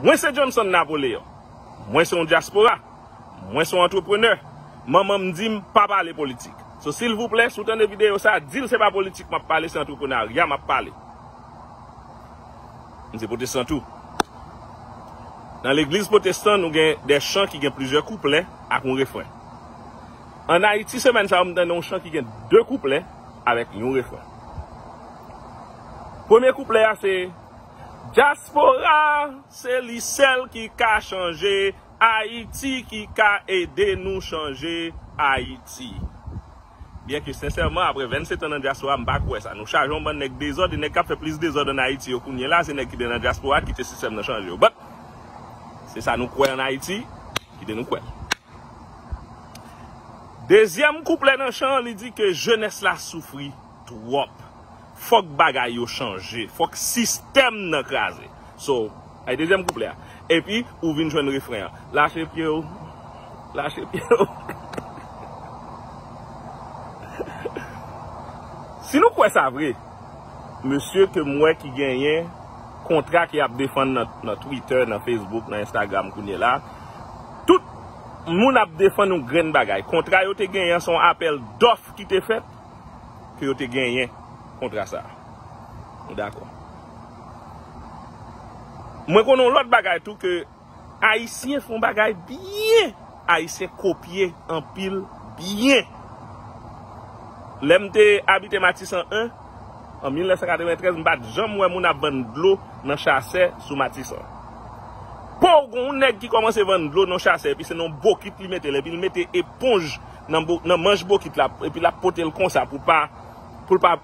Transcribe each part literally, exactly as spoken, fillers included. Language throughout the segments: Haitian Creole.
Mwen se Johnson Napoléon. Mwen se yon dyaspora. Mwen se yon antreprenè. Manman m di m pa pale politik. So, silvouplè, si w tande videyo sa, di l se pa politik m ap pale, se antreprenarya m ap pale. M se pwotestan tou. Nan legliz pwotestan, nou gen de chan ki gen plizyè kouplè ak yon refren. Ann Ayiti, semèn sa a, m tande yon chan ki gen de kouplè avèk yon refren. Premye kouplè a se: Dyaspora, se li sèl ki ka chanje Ayiti, ki ka ede nou chanje Ayiti. Byenke, sensèman, apre vennsenk an nan dyaspora, m pa kwè sa. Nou chaje yon bann nèg dezòd, e nèg k ap fè plis dezòd ann Ayiti yo kounye la, se nèg ki te nan dyaspora, ki kite sistèm nan chanje yo. But, se sa nou kwè ann Ayiti, kite nou kwè l. Dezyèm kouplè nan chan an, li di ke jenès la soufri twòp. Fòk bagay yo chanje. Fòk sistèm nan kraze. So, ay dezyèm kouplè a. Epi, ou vin jwenn refren an. Lache pye w. Lache pye w. Si nou kwè sa vre, mesye ke m wè ki genyen kontra ke y ap defann nan, nan Twitter, nan Facebook, nan Instagram kounye la, tout moun ap defann yon grenn bagay. Kontra yo te genyen an, se yon apèl dòf ki te fèt, ke yo te genyen kontra sa a. Nou dakò. Mwen konnen yon lòt bagay tou ke Ayisyen fè yon bagay byen. Ayisyen kopye anpil byen. Lè m te abite Matisan en, an mil nèf san katreventrèz, m pa t janm wè moun ap vann dlo nan chasè sou Matisan. Pow, gen yon nèg ki kòmanse vann dlo nan chasè, epi se nan yon bokit li mete l, epi l mete eponj nan, bo- nan manch bokit la, epi l ap pote l konsa pou pa, pou l pa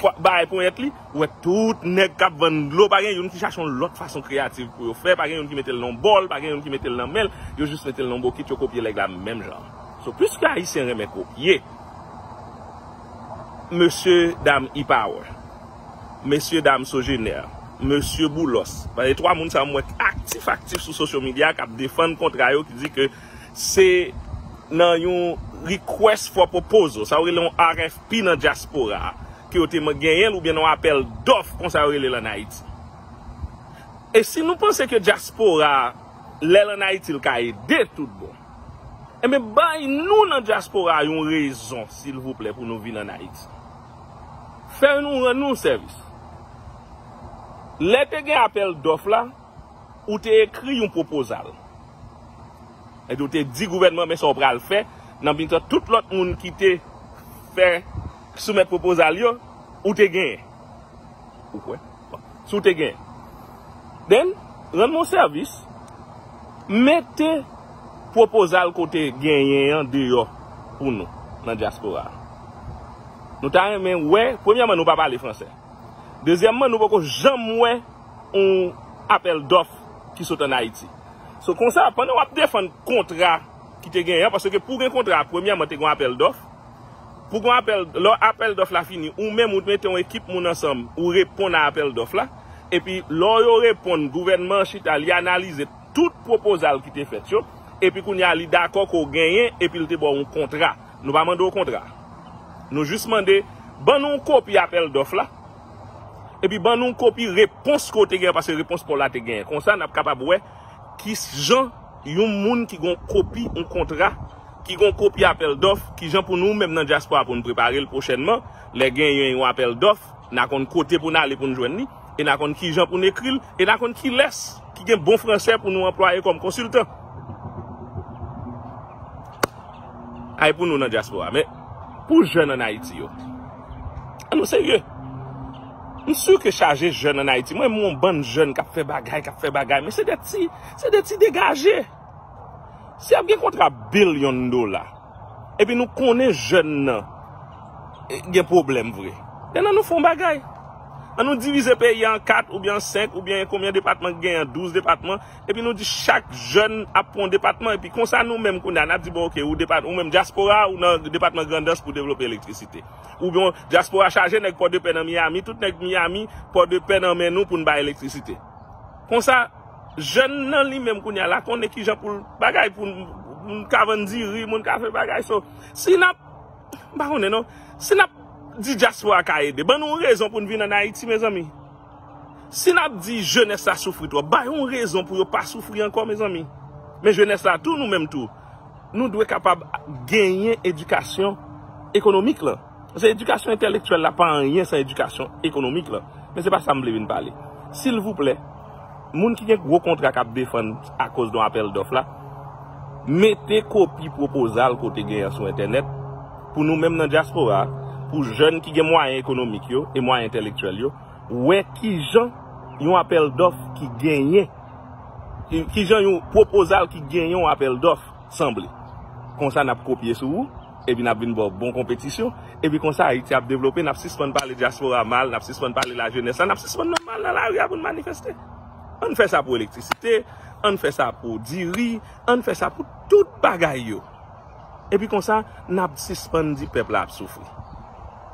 fwa- bay ponyèt li. Ou wè tout nèg k ap vann dlo, pa gen youn ki chache yon lòt fason kreyatif pou yo fè, pa gen youn ki mete l nan yon bòl, pa gen youn ki mete l nan men l, yo jis mete l nan yon bokit, yo kopye nèg la menm jan. So, piske Ayisyen renmen kopye, mesye dam E-Power, mesye dam Sogener, mesye Boulos, paske twa moun sa yo m wè aktif, aktif sou social media k ap defann kontra yo, ki di ke se nan yon request for proposal, sa yo rele yon R F P nan dyaspora a, ke yo te man- genyen l, oubyen nan yon apèl dòf, konsa yo rele l ann Ayiti. E si nou panse ke dyaspora a, lè l ann Ayiti, l ka ede tout bon, enben, bay nou nan dyaspora a yon rezon, silvouplè, pou nou vin ann Ayiti. Fè nou rann nou sèvis. Lè te gen apèl dòf la, ou te ekri yon pwopozal. Epi ou te di gouvènman, men sa w pral fè, nan mitan tout lòt moun ki te fè soumèt pwopozal yo, ou te genyen. Ou kwè? Bon. Si w te genyen. Then, rann mwen sèvis, mete pwopozal ke w te genyen an deyò pou nou, nan dyaspora a. Nou ta renmen wè, premyèman, nou pa pale fransè. Dezyèmman, nou poko janm wè yon apèl dòf ki sot ann Ayiti. So, konsa, pandan w ap defann kontra ki te genyen an, paske pou gen kontra, premyèman, te gen yon apèl dòf. Pou gen apèl, lè apèl dòf la fini, ou menm ou mete yon ekip moun ansanm, ou reponn a apèl dòf la. Epi, lè yo reponn, gouvènman an chita, li analize tout pwopozal ki te fèt yo. Epi kounye a, li dakò ke w genyen, epi l te ba w yon kontra. Nou pa mande w kontra. Nou jis mande, ban nou yon kopi apèl dòf la. Epi ban nou yon kopi repons ke w te genyen, paske repons pa w la te genyen. Konsa, n ap kapab wè ki jan yon moun ki gen yon kopi yon kontra, ki gen yon kopi apèl dòf, ki jan pou nou menm nan dyaspora pou n prepare l pwochènman, lè genyen yon apèl dòf, n a konn kote pou n ale pou n jwenn li, e n a konn ki jan pou n ekri l, e n a konn kilès ki gen bon fransè pou nou anplwaye kòm konsiltan. Ay pou nou nan dyaspora, men pou jèn ann Ayiti yo, ann nou serye. M si ke chaje jèn ann Ayiti. Mwen, m wè yon bann jèn k ap fè bagay, k ap fè bagay, men se de ti, se de ti degaje. Si ap gen kontra bilyon dola, epi nou konnen jèn nan, e, gen pwoblèm vre, den ann nou fè yon bagay. Ann nou divize peyi a an kat, oubyen an senk, oubyen konbyen depatman ki genyen an, douz depatman, epi nou di chak jèn ap pran yon depatman, epi konsa nou menm kounye a, n ap di, bon, oke, ou depat-, ou menm dyaspora, ou nan depatman Grandans pou devlope elektrisite. Oubyen dyaspora chaje nèg Pòdepè nan Miami, tout nèg Miami, Pòdepè nan men nou pou n bay elektrisite. Konsa, jèn nan li menm kounye a la konnen kijan pou l bagay, pou n, pou n ka vann diri, moun ka fè bagay. So, si n ap, m pa konnen non, si n ap di dyaspora ka ede, ban nou yon rezon pou n vin ann Ayiti, mezanmi. Si n ap di jenès la soufri twòp, bay yon rezon pou yo pa soufri ankò, mezanmi. Men jenès la tou, nou menm tou, nou dwe kapab genyen edikasyon ekonomik lan. Se edikasyon entèlektyèl la pa anyen san edikasyon ekonomik lan. Men se pa sa m vle vin pale. Silvouplè, moun ki gen gwo kontra k ap defann akoz de yon apèl dòf la, mete kopi pwopozal ke w te genyen an sou entènèt pou nou menm nan dyaspora, pou jèn ki gen mwayen ekonomik yo e mwayen entèlektyèl yo, wè kijan yon apèl dòf ki genyen, ki- kijan yon pwopozal ki genyen yon apèl dòf sanble. Konsa n ap kopye sou ou, epi n ap vin ba w bon konpetisyon, epi konsa Ayiti ap devlope, n ap sispann pale dyaspora mal, n ap sispann pale lajenès la, n ap sispann nan mal nan lari a pou n manifeste. Ann fè sa pou elektrisite, ann fè sa pou diri, ann fè sa pou tout bagay yo. Epi konsa, n ap sispann di pèp la ap soufri.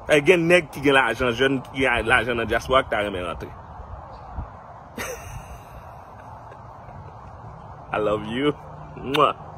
E gen nèg ki gen lajan, jèn ki gen lajan nan dyaspora ki ta renmen rantre. I love you. Mwah.